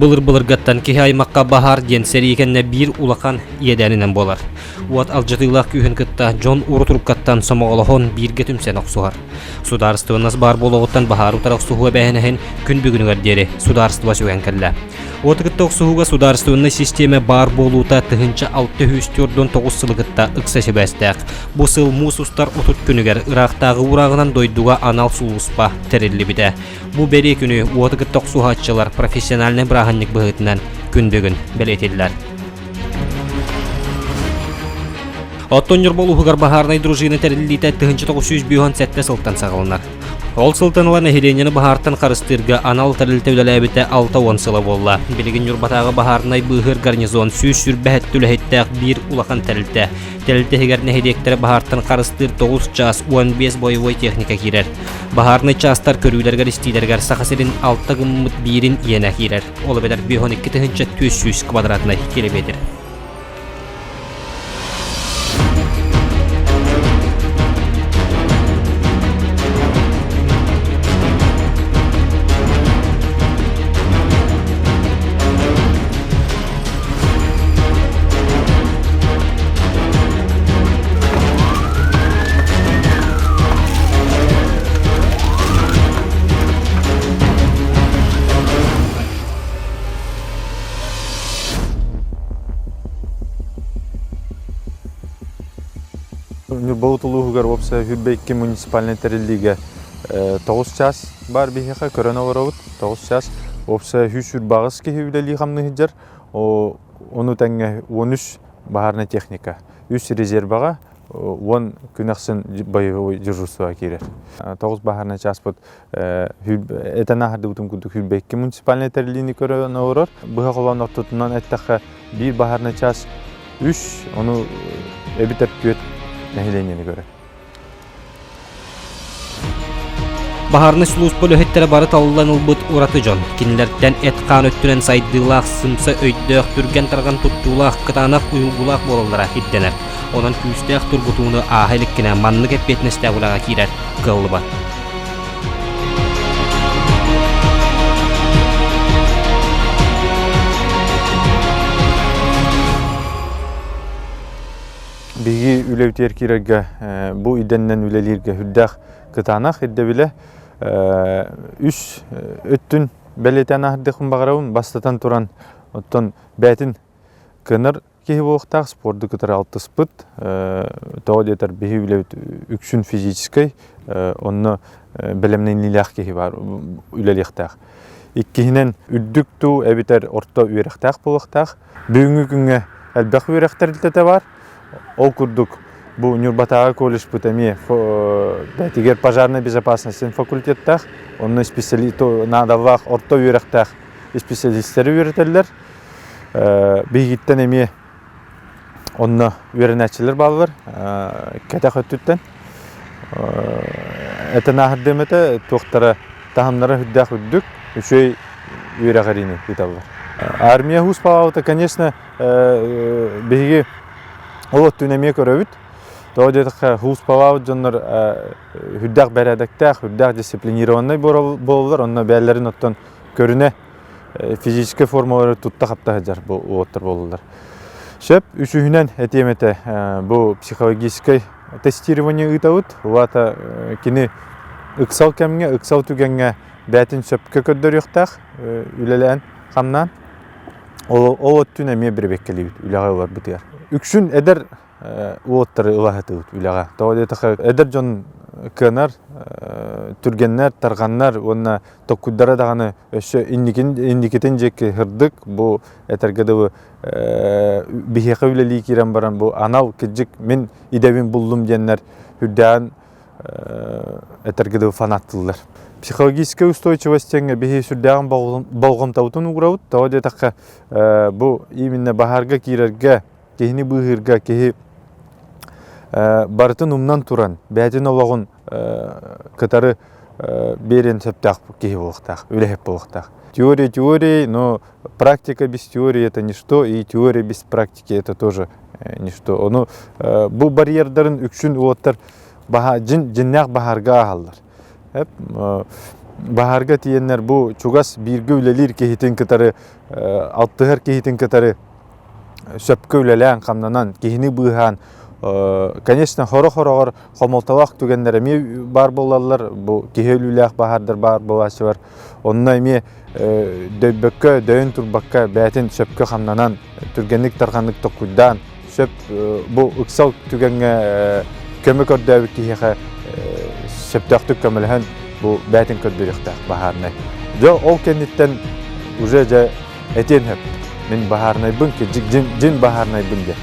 Былыр-былыргаттан киһи аймахха баһаар диэн сэрии кэннэ биир улахан иэдээнинэн буолар. Уот алдьатыылаах күүһүн кытта дьон урут-уруккаттан сомоҕолоһон бииргэ түмсэн охсуһар. Судаарыстыбаннас баар буолуоҕуттан баһаар утары охсуһуу эбээһинэһин күн бүгүнүгэр диэри судаарыстыба сүгэн кэллэ. Уоту кытта охсуһууга судаарыстыбаннай систиэмэ баар буолуута 1649 сылы кытта ыкса сибээстээх. Бу сыл муус устар 30 күнүгэр ыраахтааҕы уурааҕынан дойдуга анал сулууспа тэриллибитэ. Бу бэлиэ күнү уоту кытта охсуһааччылар профессиональнай бырааһынньык быһыытынан күн бүгүн бэлиэтиллэр. Оттон Ньурба улууһугар баһаарынай дружина тэриллиитэ 1957 сылтан саҕаланар. Ол сылтан ыла нэһилиэнньэни баһаартан харыстыырга анал тэрилтэ үлэлээбитэ 60 сыла буолла. Билигин Ньурбатааҕы баһаарынай быыһыыр гарнизон 127 үлэһиттээх биир улахан тэрилтэ. Тэрилтэ иһигэр нэһилиэктэри баһаартан харыстыыр 9 чаас 15 боевой техника киирэр. Баһаарынай чаастар көрүүлэригэр-истиилэригэр Саха сирин алта гыммыт биирин иэнэ киирэр. Ол эбэтэр 52 400 квадратнай километр. Ньурба улууһугар уопсай 22 муниципальнай тэриллиигэ 9 чаас баар биһиэхэ көрөн олоробут. 9 чаас уопсай 128 киһи үлэлии хамныы сылдьар. Ону тэҥҥэ 13 баһаарынай техника, үс резерваҕа 10 күн ахсын боевой дежурствоҕа киирэр. 9 баһаарынай чааспыт этэн аһардыбытым курдук 22 муниципальнай тэриллиини көрөн олорор. Быһа холоон ортотунан эттэххэ биир баһаарынай чаас үс, ону эбитэр түөрт нэһилиэнньэни көрөр. Баһаарынай сулууспа үлэһиттэрэ бары талыллан ылбыт ураты дьон. Кинилэртэн эт-хаан өттүнэн сайдыылаах, сымса өйдөөх, түргэн-тарҕан туттуулаах, кытаанах уйулгулаах буолаллара ирдэнэр. Онон күүстээх тургутууну ааһа иликкинэ маннык эппиэтинэстээх үлэҕэ киирэр кыаллыбат. Биһиги үлэбитигэр киирэргэ бу идэннэн үлэлииргэ сүрдээх кытаанах ирдэбилэ үс өттүн бэлиэтээн аһардыахпын баҕарабын. Бастатан туран, оттон бэйэтин кыанар киһи буолуохтаах, спорду кытары алтыспыт. Тоҕо диэтэр биһи үлэбит үксүн физическэй, онно бэлэмнэниилээх киһи баар үлэлиэхтээх. Иккиһинэн, үрдүк туу эбэтэр орто үөрэхтээх буолуохтаах. Бүгүҥҥү күҥҥэ элбэх үөрэх тэрилтэтэ баар. Ол курдук бу Ньурбатааҕы колледжпыт эмиэ бэйэтигэр пожарной безопасности факультеттаах, онно специалист наадалаах орто үөрэхтээх исписэлиистэри үөрэтэллэр. Биһигиттэн эмиэ онно үөрэнээччилэр бааллар кэтэх өттүттэн. Этэн ааһардыам этэ, туохтара таһымнара үрдээх үрдүк, үчүгэй үөрэҕириини ыыталлар. Армия успаабыта, конечно, биһиги ол өттүн эмиэ көрөбүт. Тоҕо диэтэххэ, һууспалаабыт дьоннор үрдээх бэрээдэктээх, үрдээх дисциплинированнай буолаллар, онно бэйэлэрин оттон көрүнэ физическэй формалары тутта-хапта сылдьар уолаттар буолаллар. Сөп, үсүһүнэн этиэм этэ, бу психологическай тестирование ыытабыт. Улаата кини ыксал кэмҥэ, ыксал түгэҥҥэ бэйэтин сөпкө көрдөрүөхтээх үлэлээн, хамнаан. Ол, ол өттүн эмиэ бирибэккэлиибит үлэҕэ ыларбытыгар. Үксүн эдэр уолаттары ыла сатыыбыт үлэҕэ. Тоҕо диэтэххэ, эдэр дьон кыанар, түргэннэр, тарҕаннар уонна токкуйдара даҕаны өссө инникин, инникитин диэки сырдык бу этэргэ дылы биһиэхэ үлэлии киирэн баран бу анал кырдьык мин идэбин буллум диэннэр үрдээн этэргэ дылы фанаттыыллар. Психологическая устойчивость диэҥҥэ биһи сүрдээҕин болҕомтобутун уурабыт. Тоҕо диэтэххэ бу именно баһаарга киирэргэ киһини быыһыырга киһи барытын умнан туран бэйэтин олоҕун кытары биэриэн сөптөөх киһи буолуохтаах, үлэһит буолуохтаах. Теория теорией, но практика без теории это ничто, и теория без практики это тоже ничто. Ону бу барьердарын үксүн уолаттар дьиннээх баһаарга ааһаллар. баһаарга тиийэннэр бу чугас бииргэ үлэлиир киһитин кытары алтыһар киһитин кытары сөпкө үлэлээн, хамнанан, киһини быыһаан, конечно, хоро-хороҕор хомолтолоох түгэннэр эмиэ баар буолаллар. Бу киһи өлүүлээх баһаардар баар буолааччылар. Онно эмиэ дөйбөккө, дөйөн турбакка, бэйэтин сөпкө хамнанан, түргэнник тарҕаннык токкуйдаан, сөп бу ыксал түгэҥҥэ көмө көрдөөбүт киһиэхэ сөптөөхтүк көмөлөһөн бу бэйэтин көрдөрүөхтээх баһаарынай. Дьэ ол кэнниттэн уже дьэ этиэн сөп. Мин баһаарынайбын, дьин, дьин баһаарынайбын диэн.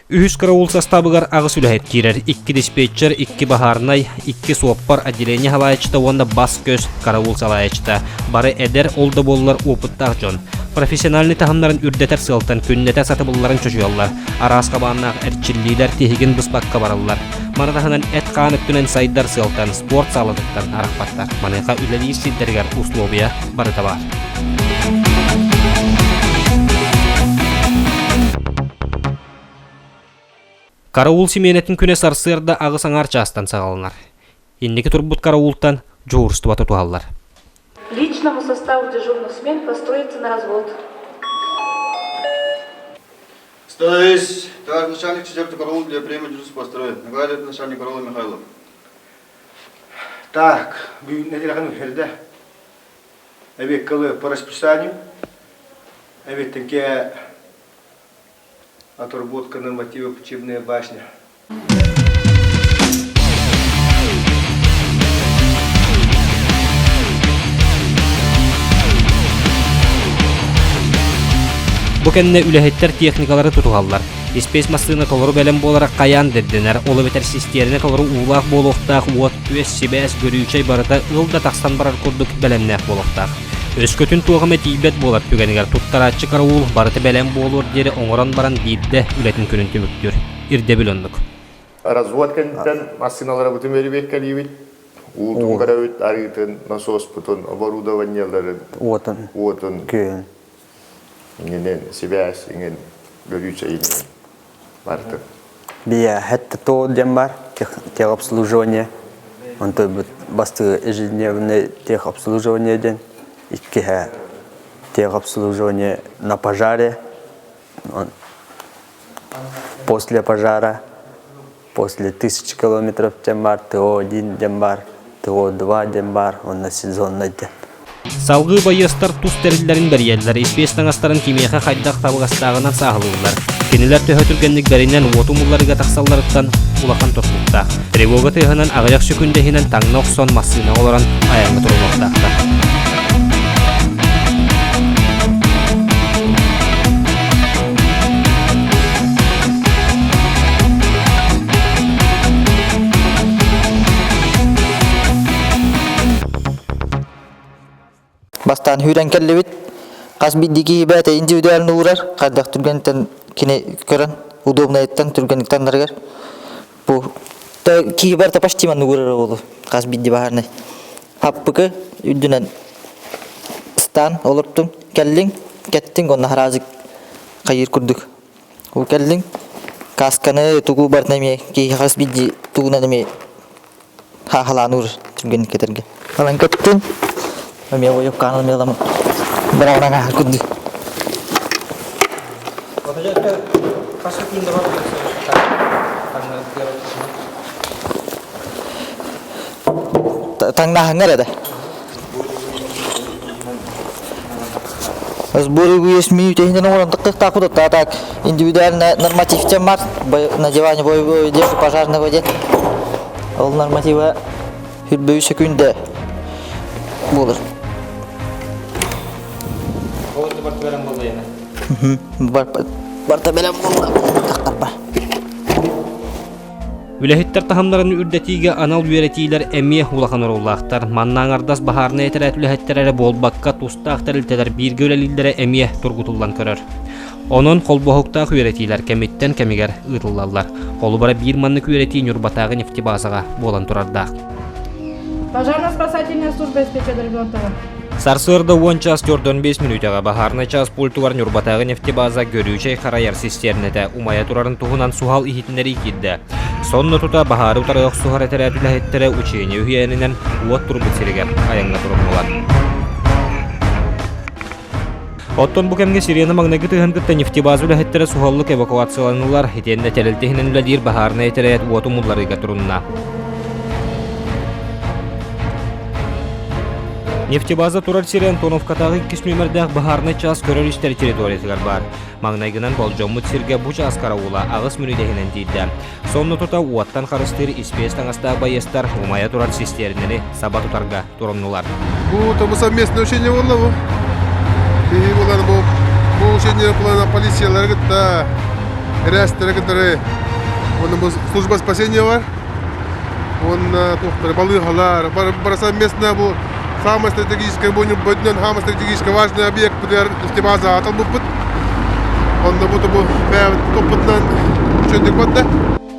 Үһүс караул састаабыгар аҕыс үлэһит киирэр. Икки диспетчер, икки баһаарынай, икки суоппар, отделение салайааччыта уонна бас-көс караул салайааччыта. Бары эдэр, ол да буоллар опыттаах дьон. Профессиональнай таһымнарын үрдэтэр сыалтан күннэтэ сатабылларын чочуйаллар. Араас хабааннаах эрчиллиилэр тиһигин быспакка бараллар. Маны таһынан эт-хаан өттүнэн сайдар сыалтан спорт саалатыттан арахпаттар. Маныаха үлэлиир сирдэригэр условия барыта баар. Караул симиэнэтин күнэ сарсыарда аҕыс аҥаар чаастан саҕаланар. Инники турбут караултан дьуһуурустуба тутуһаллар. Личному составу дежурных смен построиться на развод. Становись! Товарищ начальник четвертый караул для приема дежурства построен. Докладывает начальник караула Михайлов. Так, бүгүн нэдиэлэҕин үһэрдэ. Эбиэккэ по расписанию. Эбиэттэнке отработка норматива учебная башня. Бу кэннэ үлэһиттэр техникалары тутуһаллар. Испиэс массыына толору бэлэм буолара хайаан дэддэнэр, ол эбэтэр систиэринэ толору уулаах буолуохтаах уот, күөс, сибээс, гөрүүчэй барыта ыл да тахсан барар курдук бэлэмнээх буолуохтаах. Өскөтүн туох эмэ тиийбэт буолар түгэнигэр туттарааччы караул барыта бэлэм буолуор диэри оҥорон баран биирдэ үлэтин күнүн түмүктүүр. Ирдэбил оннук. Развод кэнниттэн массыыналарыбытын бэрибиэккэлиибит. Уутун көрөбүт, арыытын, насоспутун, оборудованиеларын, уотун, уотун, күөн. Иҥинэн, сибээс, иҥин, көрүүчэйин барытын. Бия ХТТО диэн бар, техобслуживание. Онто бастыы ежедневное техобслуживание диэн, иккиһэ техобслуживание на пожаре, после пожара, после 1000 километров диэн бар, ТО-1 диэн бар, ТО-2 диэн бар, уонна сезонный диэн. Салгыы байыастар тус тэриллэрин бэрийэллэр, испиэс таҥастарын кимиэхэ хайдах табыгастааҕынан сааһылыыллар. Кинилэр төһө түргэнник бэринэн уоту умулларыга тахсалларыттан улахан тутулуктаах. Тревога тыаһынан аҕыйах сөкүүндэ иһинэн таҥна охсон массыынаҕа олорон айаҥҥа турунуохтаахтар. Бастаан сүүрэн кэллибит. Хас биирдии киһи бэйэтэ индивидуально уурар, хайдах түргэнтэн кини көрөн, удобнайыттан түргэнник таннарыгар. Бу киһи барыта почти маннык уурар буолу. Хас биирдии баһаарынай. Хаппыкы үрдүнэн ыстаан олортуҥ, кэллиҥ, кэттиҥ уонна хараазык хайыыр курдук. Ол кэллиҥ, касканы тугу барытын эмиэ киһи хас биирдии тугунан эмиэ хаахалаан уур түргэнник кэтэргэ. Ылан көттүн. Эмиэ ойуккаан ылам быраҕынан ааһар курдук. Таҥнааһыҥҥар эрэ. Сбор үгүс мүнүүтэ иһинэн оҥорон тахтаахпыт а так индивидуальный норматив диэн бар надевание боевой одежды пожарного диэн ол норматива хүрбөйү сөкүндэ буолар. Барта бэлэм буолла тахтарба. Үлэһиттэр таһымнарын үрдэтиигэ анал үөрэтиилэр эмиэ улахан оруоллаахтар. Манна аҥардас баһаарынай этэрээт үлэһиттэрэ эрэ буолбакка, тустаах тэрилтэлэр бииргэ үлэлииллэрэ эмиэ тургутуллан көрөр. Онон холбоһуктаах үөрэтиилэр кэмиттэн кэмигэр ыытыллаллар. Холобура биир маннык үөрэтии Ньурбатааҕы нефтебазаҕа буолан турардаах. Пожарно-спасательная служба диспетчер Сарсыарда 10 час 45 мүнүүтэҕэ баһаарынай чаас пультугар Ньурбатааҕы нефтебаза көрүүчэй харайар систиэрнэтэ умайа турарын туһунан суһал иһитиннэрии киирдэ. Сонно тута баһаары утары охсуһар этэрээт үлэһиттэрэ учение үһүйээнинэн уот турбут сиригэр айаҥҥа туруннулар. Оттон бу кэмҥэ сирена маҥнайгы тыаһын кытта нефтебаза үлэһиттэрэ суһаллык эвакуацияланнылар, итиэннэ тэрилтэ иһинэн үлэлиир баһаарынай этэрээт уоту умулларыыга турунна. Нефтебаза турар сирэ Антоновкатааҕы иккис нүөмэрдээх баһаарынай чаас көрөр-истэр территориятыгар баар. Маҥнайгынан болдьоммут сиргэ бу чаас караула аҕыс мүнүүтэ иһинэн тиийдэ. Сонно тута уоттан харыстыыр испиэс таҥастаах байыастар умайа турар систиэринэни саба тутарга туруннулар. Бу тому совместное учение буолла бу. Биһи булан бу бу учение плана полициялары кытта рээстэри кытары уонна бу служба спасения бар. Уонна туохтары балыыһалар бары совместно бу самый стратегический бу бөдүнэн самый стратегически важный объект бытыгар нефтебаза аталбыппыт. Онно бу бу бэйэбит туппутунан үчүгдүк барда.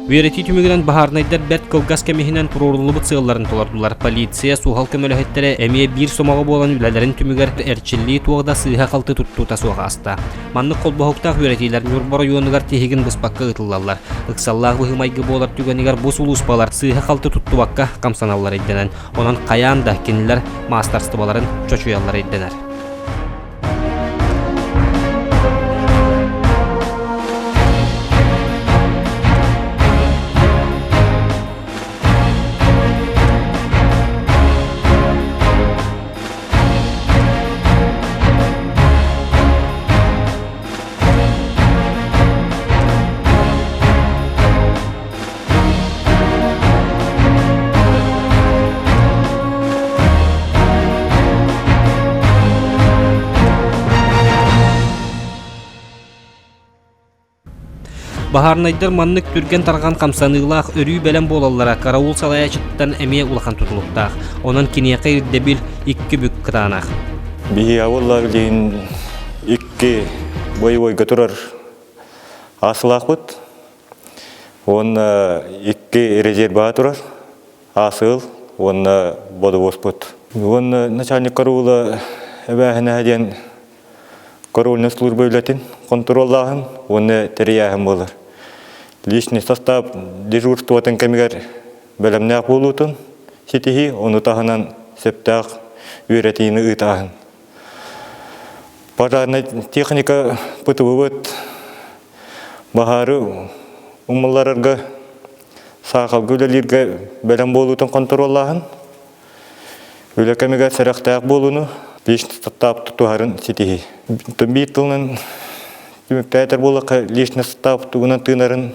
Үөрэтии түмүгүнэн баһаарынайдар бэрт кылгас кэм иһинэн туруоруллубут сыалларын толордулар. Полиция, суһал көмөлөһүттэрэ эмиэ биир сомоҕо буолан үлэлэрин түмүгэр эрчиллии туох да сыыһа-халты туттуута суох ааста. Маннык холбоһуктаах үөрэтиилэр Ньурба оройуонугар тиһигин быспакка ыытыллаллар. Ыксаллаах быһыы-майгы буолар түгэнигэр бу сулууспалар сыыһа-халты туттубакка хамсаналлар ирдэнэн, онон хайаан да кинилэр маастарыстыбаларын чочуйаллар ирдэнэр. Баһаарынайдар маннык түргэн-тарҕан хамсаныылаах өрүү бэлэм буолаллара караул салайааччыттан эмиэ улахан тутулуктаах. Онон киниэхэ ирдэбил икки бүк кытаанах. Биһиги буолла билигин икки боевойга турар аасылаахпыт. Уонна икки резерваҕа турар аасыл уонна бодобуоспут. Уонна начальник караула эбээһинэһэ диэн караульнай служба үлэтин хонтуруоллааһын уонна тэрийээһин буолар. Личный состав дежурствотын кэмигэр бэлэмнээх буолуутун ситиһии, ону таһынан сөптөөх үөрэтиини ыытааһын. Пожарнай техника ПТВ-быт баһаары умулларарга, саахалга үлэлииргэ бэлэм буолуутун хонтуруоллааһын, үлэ кэмигэр сэрэхтээх буолууну, личный состав тутуһарын ситиһии. Биир тылынан түмүктээтэр буоллахха, личный состав тугунан тыынарын,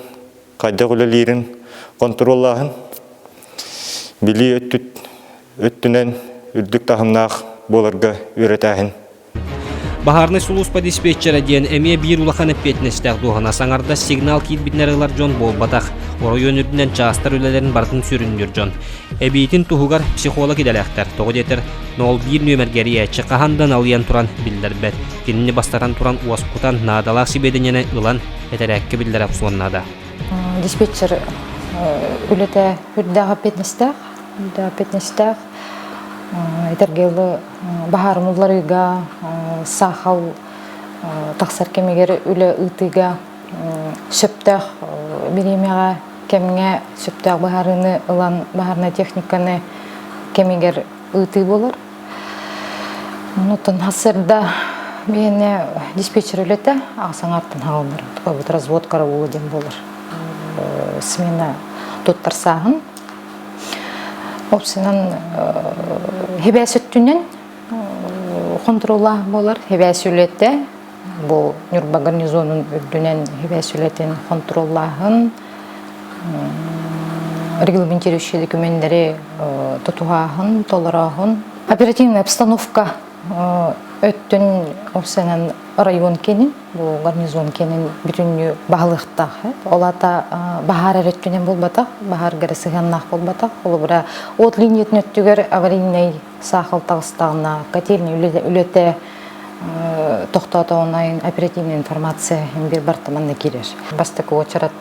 хайдах үлэлиирин хонтуруоллааһын, билии өттүнэн үрдүк таһымнаах буоларга үөрэтээһин. Баһаарынай сулууспа диспетчерэ диэн эмиэ биир улахан эппиэтинэстээх дуоһунас аҥардас сигнал киирбитин эрэ ылар дьон буолбатах. Оройуон үрдүнэн чаастар үлэлэрин барытын сүрүннүүр дьон. Эбиитин туһугар психолог идэлээхтэр. Тоҕо диэтэр, нол биир нүөмэргэ эрийээччи хаһан да налыйан туран биллэрбэт. Кинини бастатан туран уоскутан, наадалаах сибиэдинньэни ылан, этэрээккэ биллэрэ охсуон наада. Диспетчер үлэтэ үрдээх эппиэтинэстээх, үрдээх эппиэтинэстээх. Этэргэ дылы баһаарым уларыыга, саахал тахсар кэмигэр үлэ ыытыыга сөптөөх бириэмэҕэ, кэмҥэ сөптөөх быһаарыыны ылан баһаарынай техниканы кэмигэр ыытыы буолар. Онтон сарсыарда биһиэнэ диспетчер үлэтэ аҕыс аҥаартан хааллар. Развод караула диэн буолар. Смена туттарсааһын. Опсынан хибээс өттүнэн. хонтуруоллаах буолар. Хибээс үлэтэ бу Ньурба гарнизонун үрдүнэн хибээс үлэтин хонтуруоллааһын, регламентирующие документтары тутуһааһын, толорооһун. Оперативная обстановка өттүн опсанан район кенин, бу гарнизон кенин бүтүннүү баһылыктаах. Ол ата баһаар эрэ өттүнэн буолбатах, баһаарга эрэ сыһыаннаах буолбатах. Холобура, от линиятын өттүгэр аварийнай саахал таҕыстаҕына, котельный үлэтэ тохтоотоҕуна оперативная информация биир барыта манна киирэр. Бастакы уочарат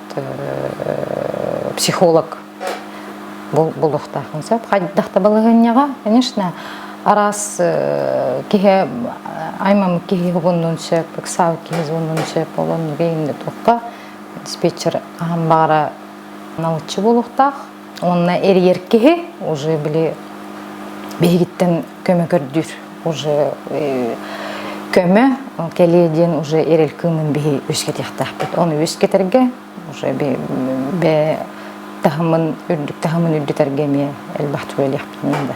психолог буолуохтаахын сөп. Хайдах да балаһыанньаҕа, конечно, араас киһи аймаммыт киһи уһугуннун сөп, ыксаабыт киһи уһугуннун сөп, ол оннуга инде туохха диспетчер аһан баҕара налыччы буолуохтаах. Уонна эрийэр киһи уже били биһигиттэн көмө көрдүүр. Уже көмө кэлиэ диэн уже эрэл кыымын биһи үөскэтиэхтээхпит. Ону үөскэтэргэ уже б таһымын үрдүк таһымын үрдүтэргэ эмиэ элбэх үлэлиэхпит наада.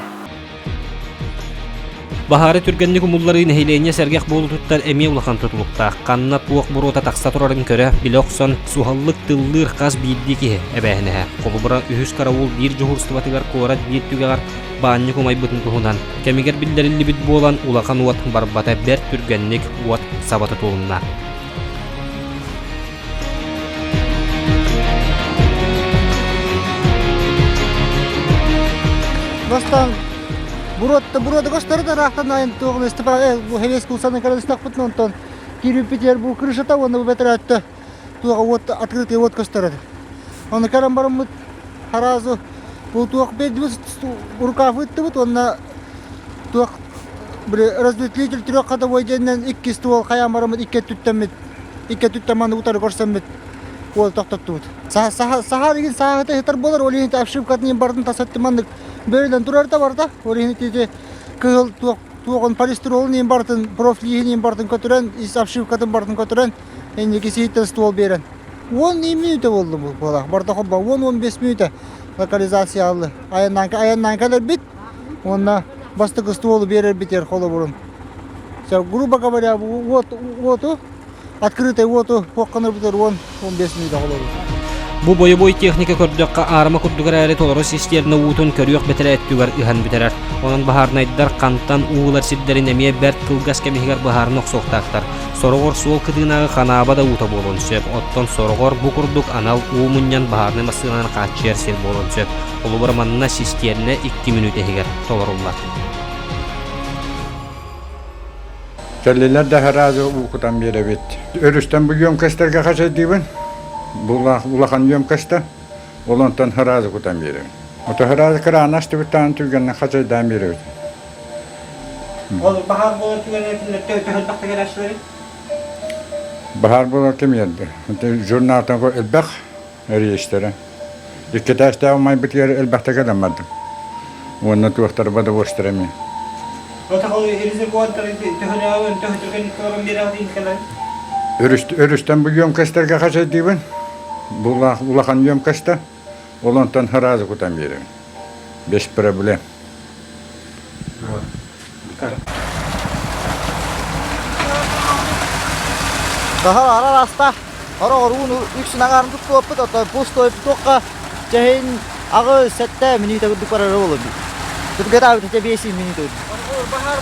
Баһаары түргэнник умулларыы нэһилиэнньэ сэргэх буолуутуттан эмиэ улахан тутулуктаах. Ханна туох буруота тахса турарын көрө, билэ охсон, суһаллык тыллыыр хас биирдии киһи эбээһинэһэ. Холобура, үһүс караул биир дьуһуурстубатыгар куорат биир түгэҕэр баанньык умайбытын туһунан кэмигэр биллэриллибит буолан, улахан уот барбата бэрт түргэнник уот саба тутулунна. Бастаан буруотта буруота көстөрү тараахтан айын туоҕун Степан бу Хевес кулсаны көрөн онтон киирбиппитигэр бу крышата уонна бу бэтэрээттэ туоҕа уот открытый уот көстөр этэ. Оны көрөн бараммыт сразу бу туох бердибит рукав ыттыбыт уонна туох разветвитель трехходовой диэннэн икки ствол хайаан бараммыт икки өттүттэммит икки өттүттэн маннык утары көрсөммүт уол тохтоттубут. Саха деген сааһыта сытар буолар, ол иһин обшивкатын бардын тас өттү маннык бөрүлэн турар да барда. Ол иһин ити кыһыл туох туоҕун полистиролун иһин бартын, профилиһин иһин бартын көтүрэн, ис обшивкатын бартын көтүрэн, инники сиһиттэн ствол берен. 10 мүнүүтэ болду бу буолах. Барда хобба 10-15 мүнүүтэ локализация алды. Айаннан айаннан кэлэрбит уонна бастакы стволу берербит холобурун. Грубо говоря, вот уоту открытай уоту хуохханырбытыгар 10-15 мүнүүтэ холобур. Бу бойобуой техника көрдөххө аарыма курдук эрээри толору систиэрнэ уутун көрүөх бэтэрээ өттүгэр ыһан бүтэрэр. Онон баһаарынайдар хантан уу ылар сирдэрин эмиэ бэрт кылгас кэм иһигэр быһаарына охсуохтаахтар. Сороҕор суол кытыынааҕы ханааба да уута буолуон сөп, оттон сороҕор бу курдук анал уу мунньан баһаарынай массыынанан хааччыйар сир буолуон сөп. Холобура манна систиэрнэ 2 мүнүүтэ иһигэр толоруллар. Кэллилэр да сразу уу кутан биэрэбит. Өрүстэн бу емкостарга хачайдыыбын. Бу улахан емкоста. Ол онтон сразу кутан биэрэбин. Ото сразу краны астыбыттаан түргэннэн хачайдаан биэрэбит. Ол баһаар буолар түгэнэ кинилэртэ төһөлбөх тегерээччилэри? Баһаар буолар ким ерді? Журналтан элбэх Реестэрэ. Икки этээстээх умайбытыгар элбэхтэ кэлэн бардым. Уонна туохтара бодобуостара эмиэ. Өрүстэн бу емкостарга хачайдыыбын. Бу улахан емкоста. Ол онтон сразу кутан биэрэбин. Без проблем. Саһар арар аста Хороҕор ууну үксүн аҥаарын туттуоппут, оттон пустой туохха чэһин аҕы сэттэ мүнүүтэ курдук барара буолуо дии. Түргэтаабыт этэ биэс мүнүүтэ курдук. Баһаар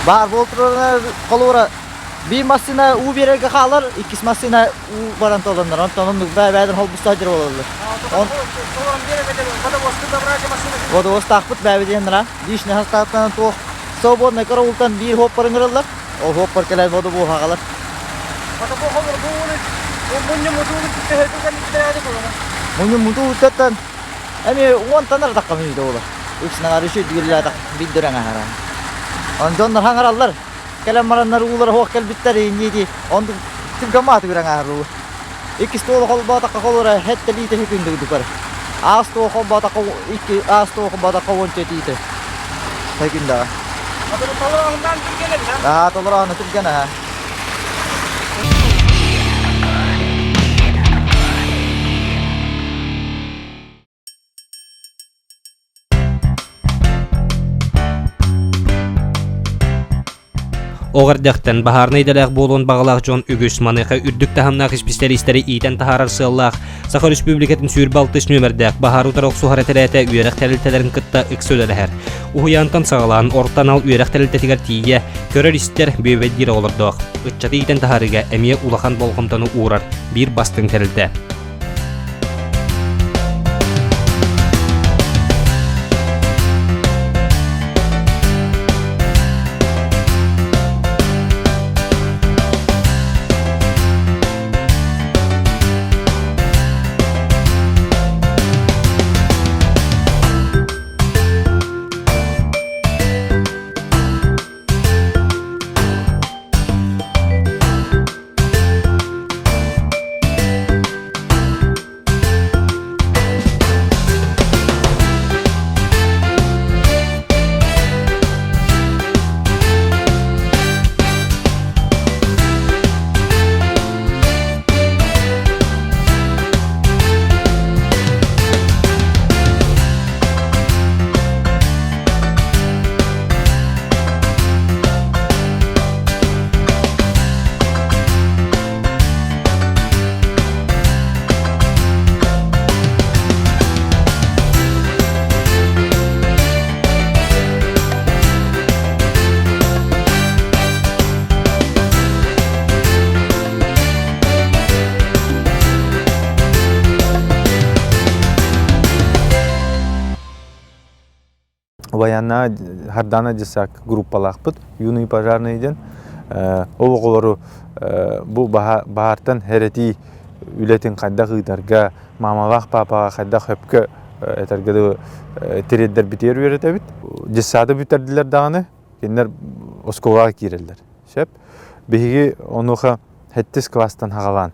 Баһаар буол турарына холобура биир массыына уу биэрэргэ хаалар, иккис массыына уу баран толоннор. Онтон оннук бэйэ-бэйэлэрин холбуста сылдьар буолаллар. Водовозтаахпыт бэйэбит диэн личный састааптан туох свободный караултан биир хуоппар ыҥыраллар. Ол хуоппар кэлэн водовоз аҕалар. Мунньу мутуу эми уонтан ардахха мүнүүтэ буолар. Үксүн аҥаар үчүгэй дигиллээтэх биирдэ өрөҥ аһара. Он дьоннор хаҥараллар. Кэлэн бараннар уулара суох кэлбиттэр иннии онтук түргэн үрэн ааһар Иккис туола холбоотоххо холура хэттэлиитэ хүкүндүк дукар. Аас туо холбоотоххо икки аас туо холбоотоххо уонча тиитэ. Хүкүндэҕэ. Аа, толороонна түргэн аа. Оҕо эрдэхтэн баһаарынай идэлээх буолуон баҕалаах дьон үгүс. Маныаха үрдүк таһымнаах исписэлиистэри иитэн таһаарар сыаллаах Саха Республикатын 26 нүөмэрдээх баһаар утары охсуһар этэрээтэ үөрэх тэрилтэлэрин кытта ыкса үлэлэһэр. Уһуйаантан саҕалаан орто анал үөрэх тэрилтэтигэр тиийэ көрөр-истэр, бүөбэйдиир оҕолордоох. Ыччаты иитэн таһаарыыга эмиэ улахан болҕомтону уурар биир бастыҥ тэрилтэ. Военная Хардана десак группалаахпыт юный пожарный диэн ол оҕолору бу баһаартан хэрэтии үлэтин хайдах ыытарга маамалаах паапаҕа хайдах сөпкө этэргэ дылы тириэрдэрбитигэр үөрэтэбит детсады бүтэрдилэр даҕаны кинилэр оскуолаҕа киирэллэр сөп биһиги онуоха сэттис класстан хаҕалаан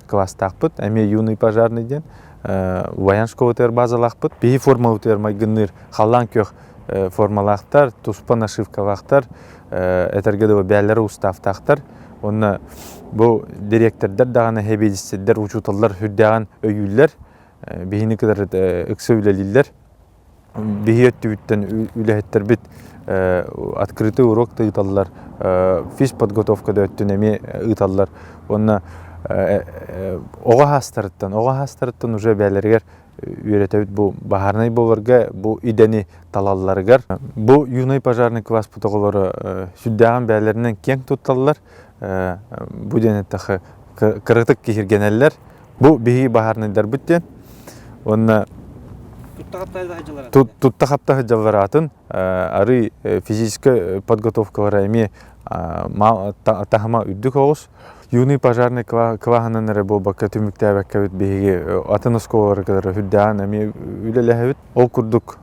класстаахпыт эмиэ юный пожарный диэн воен школатыгар базалаахпыт биһи формабытыгар майгынныыр халлаан күөх формалаахтар туспа нашивкалаахтар этэргэ дылы бээлэрэ уставтаахтар уонна бу дириэктэрдэр даҕаны сэбиэдиссэйдэр учууталлар сүрдээҕин өйүүллэр биһини кытары ыкса үлэлииллэр биһи өттүбүттэн үлэһиттэрбит открытый урок да ыыталлар, физподготовка да өттүн эмиэ ыыталлар. Уонна оҕо хаастарыттан, оҕо хаастарыттан уже бэйэлэригэр үөрэтэбит бу баһаарынай буоларга, бу идэни талалларыгар. Бу юный пожарный класспыт оҕолоро сүрдээҕин бэйэлэринэн киэҥ тутталлар. Бу диэн эттэххэ кыратык киһиргэнэллэр. Бу биһиги баһаарынайдарбыт диэн. Уонна тутта хапта сылдьаллар атын арый физическэй подготовкалара эмиэ таһыма үрдүк оҕус. Юный пожарный кылааһынан эрэ буолбакка түмүктээбэккэбит биһиги атын оскуолалары кытары үрдээҕин эмиэ үлэлэһэбит. Ол курдук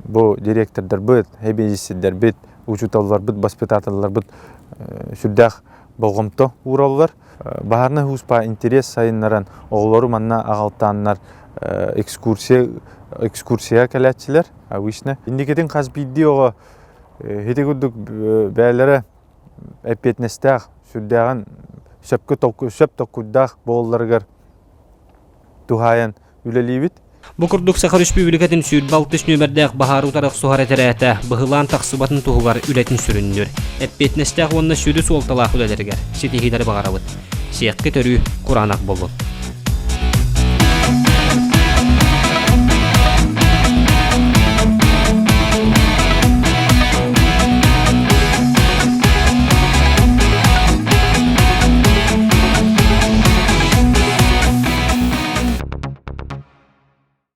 бу директордарбыт, эбиэдиссэйдэрбит, учууталларбыт, воспитателларбыт сүрдээх болҕомто уураллар. Баһаарынай ууспа интерес сайыннаран оҕолору манна аҕалтааннар экскурсия экскурсия кэлээччилэр обычно. Инникитин хас биирдии оҕо ити курдук бэйэлэрэ эппиэтинэстээх, сүрдээҕин сөпкө сөп толкуйдаах буолалларыгар туһаайан үлэлиибит. Бу курдук Саха Өрөспүүбүлүкэтин 26 нүөмэрдээх баһаары утары охсуһар этэрээтэ быһылаан тахсыбатын туһугар үлэтин сүрүннүүр. Эппиэтинэстээх уонна сүдү суолталаах үлэлэригэр ситиһиилэри баҕарабыт. Сиэххит өрүү кураанах буоллун.